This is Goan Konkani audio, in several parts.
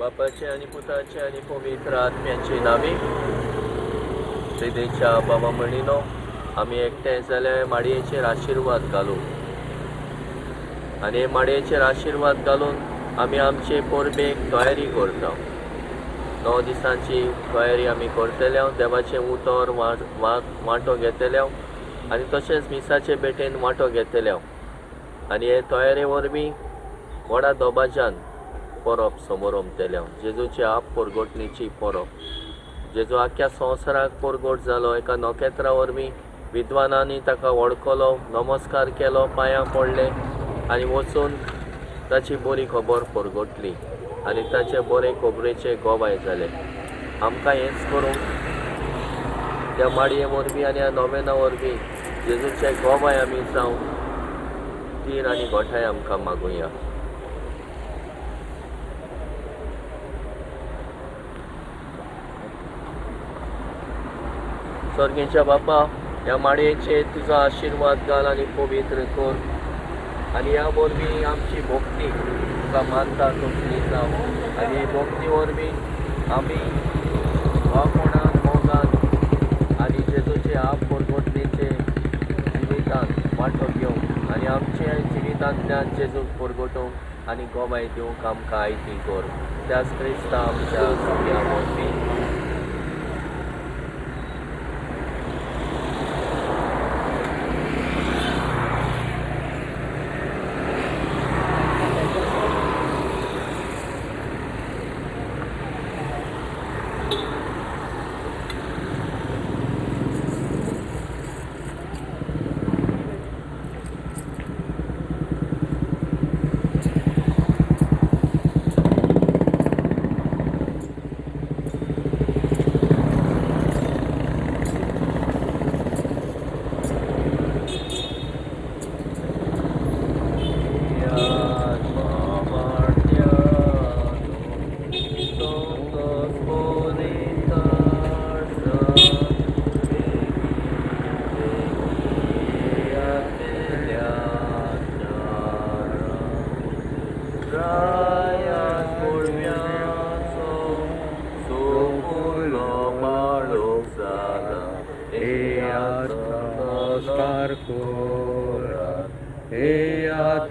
बापाचे आनी पुताचे आनी पवित्र आत्म्याचे नांवी. श्रीदेच्या बाबा म्हणिनो, आमी एकठांय जाल्यार माडयेचेर आशिर्वाद घालूं आनी माडयेचेर आशिर्वाद घालून आमी आमचे परबेक तयारी करता. 9 दिसांची तयारी आमी करतले, देवाचें उतर वांटो घेतले आनी तशेंच मिसाचे भेटेन वांटो घेतले आनी हे तयारे वरवीं व्हडा दबाज्यान परब समोरमतले. जेजूची आप परगटणेची परब, जेजू आख्ख्या संवसाराक परगट जालो एका नखेत्रा वरवीं. विद्वानांनी ताका वळखलो, नमस्कार केलो, पांयां पडले आनी वचून ताची बरी खबर परगटली आनी ताचे बरे खबरेचे गोवाय जाले. आमकां हेंच करूंक त्या माडये वरवीं आनी ह्या नोवेना वरवीं जेजूचे गोवाय आमी जावं तीर आनी गोठाय आमकां मागुया. सर्गेच्या बापा, ह्या माडयेचेर तुजो आशिर्वाद घाल आनी पवित्र कर आनी ह्या वरवीं आमची भक्ती तुका मानता तसली जावं आनी ही भक्ती वरवीं आमी भावपणान, मोगान आनी जेजूचे आप परगटणेचे जिवितान वांटो घेवंक आनी आमच्या जिवितांतल्यान जेजूक परगटोवंक आनी गोवाय दिवंक आमकां आयती कर. त्याच क्रिस्ता आमच्या सुख्या वरवीं.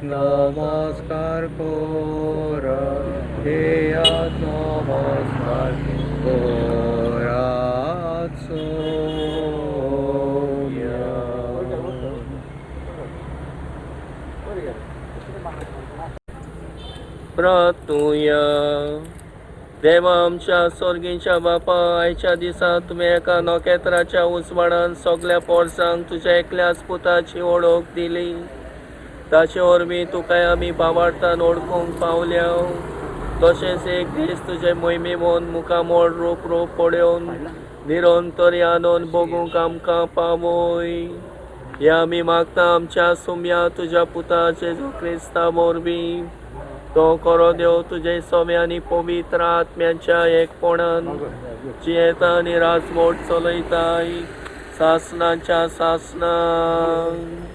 नमस्कार कोरात, हेयात नमस्कार कोरात सोम्या. प्रार्थुया. देवा आमच्या स्वर्गीच्या बापा, आयच्या दिसा तुवें एका नखेत्राच्या उजवाडान सगल्या पोरसांक तुज्या एकल्याच पुताची वळख दिली. ताचे वरवीं तुकाय आमी बावार्थान वळखूंक पावल्या. तशेंच एक दीस तुजें मोहिमेवन मुखामोळ रूप रूप पळोवन निरंतर आनंद भोगूंक आमकां पावय. ह्या आमी मागता आमच्या सुम्या तुज्या पुता जेजू क्रिस्ता वरवीं. तो खरो देव तुजे सव्या आनी पवित्र आत्म्याच्या एकपणान जियेता आनी राजमोट चलयताय सासनाच्या सासनां.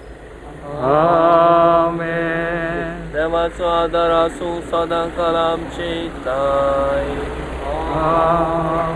आमेन. देवाचो आदार आसूं सदां काल आमचे ताय. आमेन.